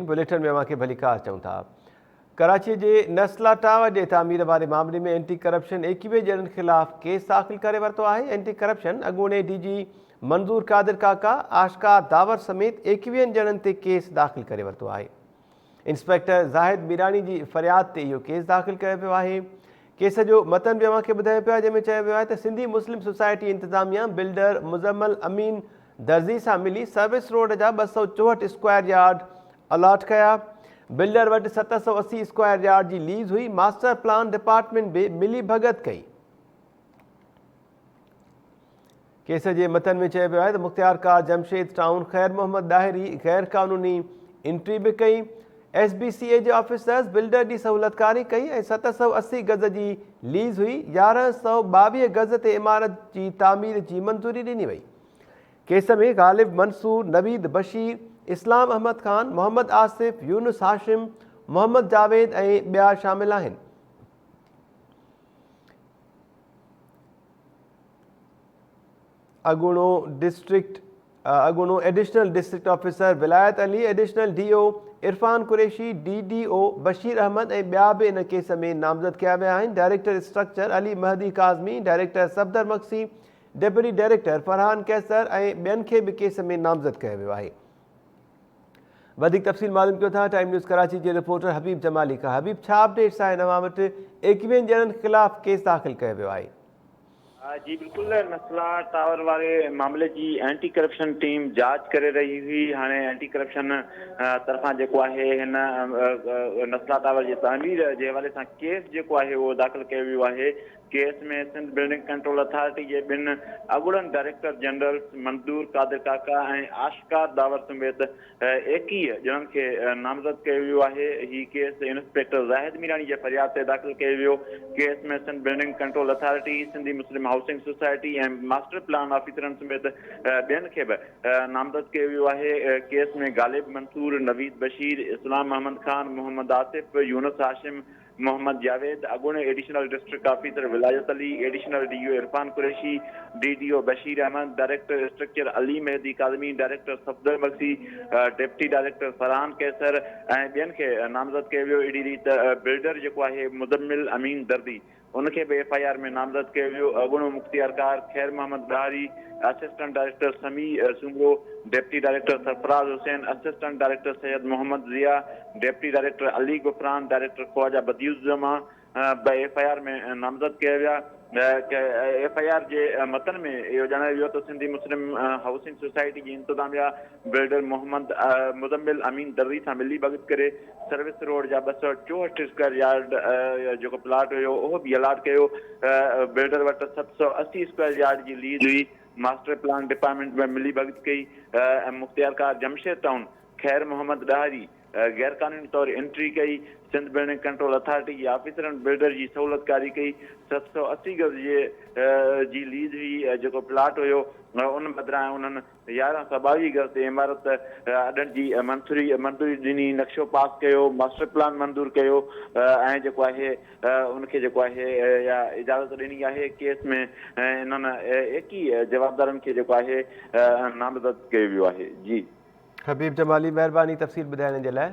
Bulletin ۾ اوهان کي ڀليڪار چئون ٿا. ڪراچي جي نسلا ٽاور جي تعمير واري معاملي ۾ اينٽي ڪرپشن 21 ڄڻن خلاف ڪيس داخل ڪري ورتو آهي. اينٽي ڪرپشن اڳوڻي ڊي جي منظور قادر ڪاڪا، آشڪار داور سميت 21 ڄڻن تي ڪيس داخل ڪري ورتو آهي. انسپيڪٽر زاهد ميراڻي جي فرياد تي اهو ڪيس داخل ڪيو ويو آهي. ڪيس جو متن به اوهان کي ٻڌايون پيا جنهن ۾ چيو ويو آهي ته سنڌي مسلم سوسائٽي انتظاميا بلڊر مزمل امين درزي سان ملي سروس روڊ جا 264 اسڪوائر يارڊ الاٽ ڪيا. بلڊر وٽ 780 اسڪوائر يارڊ جي ليز هئي، ماسٽر پلان ڊپارٽمينٽ به ملي ڀڳت ڪئي. ڪيس جي متن ۾ چيو ويو آهي ته مختيارڪار جمشيد ٽائون خير محمد ڏاهري غير قانوني انٽري به ڪئي، ايس بي سي اي جي آفيسرز بلڊر جي سهولتڪاري ڪئي ۽ 780 گز جي ليز هئي، 1122 گز تي عمارت جي تعمير جي منظوري ڏني وئي. ڪيس ۾ غالب منصور، نويد بشير، اسلام احمد خان، محمد آصف، يونس هاشم، محمد جاويد ۽ ٻيا شامل آهن. اڳوڻو ڊسٽرڪٽ اڳوڻو additional district officer Wilayat Ali, additional D O Irfan Qureshi, D D O Bashir Ahmed ۽ ٻيا به ان ڪيس ۾ نامزد ڪيا ويا آهن. Director structure Ali Mehdi Kazmi, director Safdar Magsi, deputy director Farhan Qaiser ۽ ٻين کي به ڪيس ۾ نامزد ڪيو ويو آهي. وڌيڪ تفصيل معلوم ڪيو ٿا ٽائيم نيوز ڪراچي جي رپورٽر حبيب جمالي کان. حبيب ڇا اپڊيٽس آهن اوهان وٽ ايڪويهن ڄڻن خلاف ڪيس داخل ڪيو ويو آهي. جي بلڪل نسلا ٽاور واري معاملي جي اينٽي ڪرپشن ٽيم جاچ ڪري رهي هئي هاڻي اينٽي ڪرپشن طرفان جيڪو آهي هن نسلا ٽاور جي تعمير جي حوالي سان ڪيس جيڪو آهي اهو داخل ڪيو ويو آهي case ۾ Sindh building control authority جي ٻن اڳوڻن ڊائريڪٽر جنرلز منظور قادر ڪاڪا ۽ آشڪار داور سميت 21 ڄڻن کي نامزد ڪيو ويو آهي. هي ڪيس انسپيڪٽر زاهد ميراڻي جي فرياد تي داخل ڪيو ويو. Case ۾ Sindh building control authority, Sindhi Muslim housing society ۽ master plan آفيسرن سميت ٻين کي به نامزد ڪيو ويو آهي. ڪيس ۾ غالب منصور، نويد بشير، اسلام احمد خان، محمد آصف، يونس هاشم، محمد جاويد، اڳوڻي additional district officer Wilayat Ali, additional D O Irfan Qureshi, D D O Bashir Ahmed, director structure Ali Mehdi Kazmi, director Safdar Magsi, deputy director Farhan Qaiser ۽ ٻين کي نامزد ڪيو ويو. اهڙي ريت بلڊر جيڪو آهي مزمل امين دردي ان کي به ايف I R ۾ نامزد ڪيو ويو. اڳوڻو مختيارڪار Khair Muhammad Dahri, assistant director Sami Soomro, deputy director Sarfraz Hussain, assistant director Syed Muhammad Zia, deputy director Ali Ghufran, director Khawaja Badi Uzzaman به ايف I R ۾ نامزد ڪيا ويا. ايف I R جي متن ۾ اهو ڄاڻايو ويو ته سنڌي مسلم هائوسنگ سوسائٽي جي انتظاميا بلڊر محمد مزمل امين دري سان ملي ڀڳت ڪري سروس روڊ جا 264 اسڪوائر يارڊ جيڪو پلاٽ هيو اهو به الاٽ ڪيو. بلڊر وٽ 780 اسڪوائر يارڊ جي ليز هئي. ماسٽر پلان ڊپارٽمينٽ ۾ ملي ڀڳت ڪئي ۽ مختيارڪار جمشيد ٽائون خير محمد ڏاهري غير قانوني طور انٽري ڪئي، سنڌ بلڊنگ ڪنٽرول اٿارٽي جي آفيسرن بلڊر جي سهولتڪاري ڪئي، 780 گز جي جي ليز هئي جيڪو پلاٽ هيو ان بدران انهن 1122 گز تي عمارت اڏڻ جي منصوري منظوري ڏني، نقشو پاس ڪيو، ماسٽر پلان منظور ڪيو ۽ جيڪو آهي ان کي جيڪو آهي اها اجازت ڏني آهي، ڪيس ۾ انهن 21 جوابدارن کي جيڪو آهي نامزد ڪيو ويو آهي. جي. حبيب جمالي مهرباني تفصيل ٻڌائڻ جي لاء.